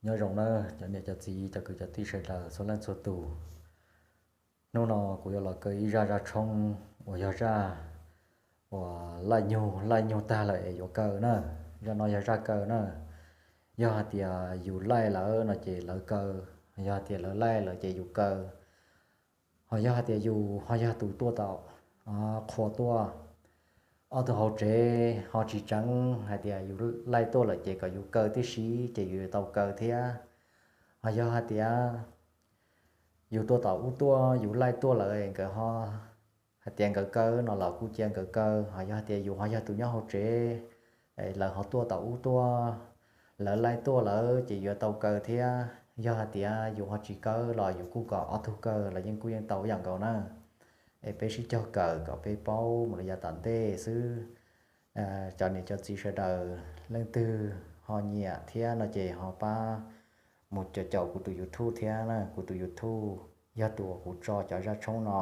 Nyob zoo nawb cov niam cov txiv cov kwv cov tij sawv daws txhua leej txhua tus. Hnub no kuv yuav los kaw ib zaj zaj tshoob uas yog zaj uas laij nyug, laij nyug tag lawm es yuav kaw na. Zaj no yog zaj kaw na. Yog hais tias yus laij lawm no ces lawv kaw, yog hais tias lawv laij lawm ces yus kaw. Ho yog hais tias yus ho yog tus tuaj tom qhua tuaj, ob tug hauv tsev ho tsis tseev hais tias yus laij tuaj lawm ces kom yus kaw tib si ces yus yuav tau kaw thiab. Ho yog hais tias yus tuaj tom ub tuaj, yus laij tuaj lawm nkawd ho hais tias nkawd kaw no los kuj cia nkawd kaw. Ho yog hais tias yus ho yog tus nyob hauv tsev, lawv ho tuaj tom ub tuaj, lawv laij tuaj lawm ces yuav tau kaw thiab. Yog hais tias yus ho tsis kaw los yus kuj kom ob tug kaw los yeej kuj yeej tau ib yam nkaus na. Es peb sib cog kawm kom peb paub mus li yav tom ntej xwb. Cov niam cov txiv sawv daws leej twg ho nyiam thiab no ces ho pab mus caum caum kuv tus YouTube thiab na. Kuv tus YouTube yog tus uas kuv tso cov zaj tshoob no,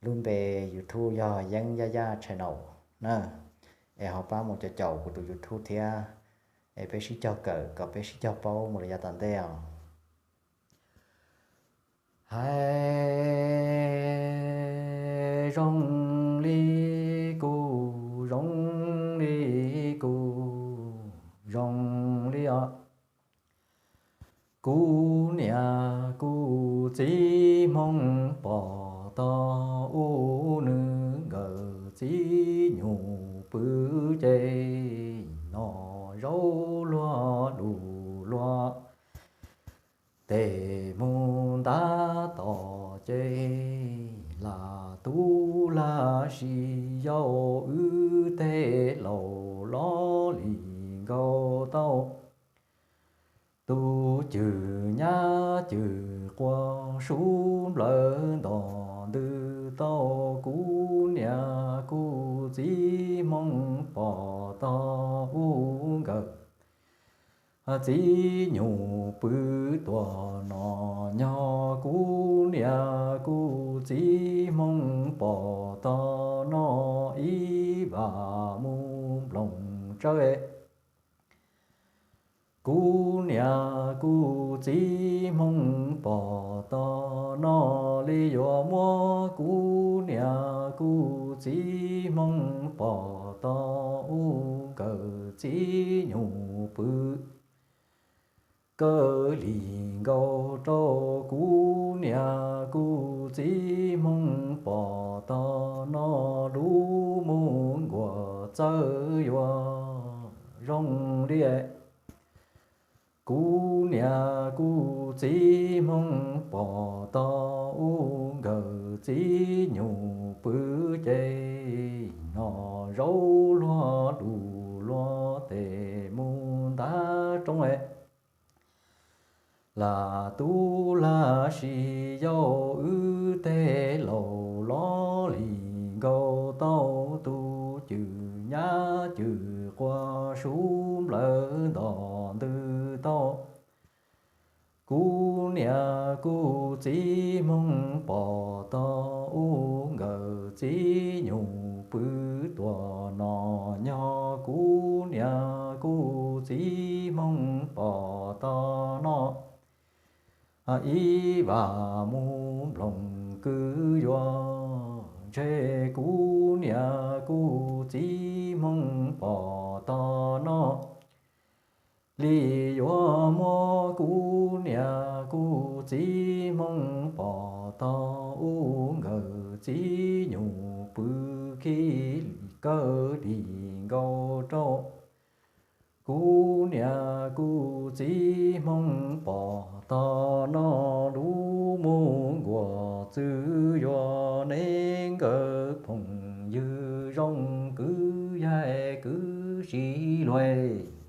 lub npe YouTube yog Yeeb Yaj Yaj Channel na. Es ho pab mus caum caum kuv tus YouTube thiab, es peb sib cog kawm kom peb sib cog paub mus li yav tom ntej os. Hais zoo li kuv, zoo li kuv, zoo li os. Kuv niam kuv txiv Hmoob pom tau ub, nws nkawd txiv nyuj pw ces no zaub luag lus luag tes mus ntab tom ces lam tub lam sis yau wb tej laus loj li nkaus tau tus cwm nyab cwm quas sub nplawg ntos ntws tau kuv niam kuv txiv Hmoob pom tau ub, nkawd txiv nyuj pw tuaj no nyog kuv niam kuv txiv Hmoob pom tau no ib vam mus nploos tsawb. Kuv niam kuv txiv Hmoob pom tau no li yuav muab kuv niam kuv txiv Hmoob pom tau ub, nkawd txiv nyuj pw kawg li nkaus rau kuv niam kuv txiv Hmoob pom tau no lub mus nkuas txawj yuav zoo li. Kuv niam kuv txiv Hmoob pom tau ub, nkawd txiv nyuj pw ces no zaub luag lus luag tes mus ntab roob lam tub lam sis yau wb tej laus loj li nkaus tau tus cwm nyab cwm quas sub nplawg ntos ntws tau kuv niam kuv txiv Hmoob pom tau ub, nkawd txiv nyuj pw tuaj no nyog kuv niam kuv txiv Hmoob pom tau no ib vam mus nploos kwv yuav ntshe kuv niam kuv txiv Hmoob pom tau no li yuav muab kuv niam kuv txiv Hmoob pom tau ub, nkawd txiv nyuj pw khib kawg li nkaus rau kuv niam kuv txiv Hmoob pom tau no lub mus nkuas txwj yuav neb nkawd phooj ywg zoo kwv yaig kwv tij luag.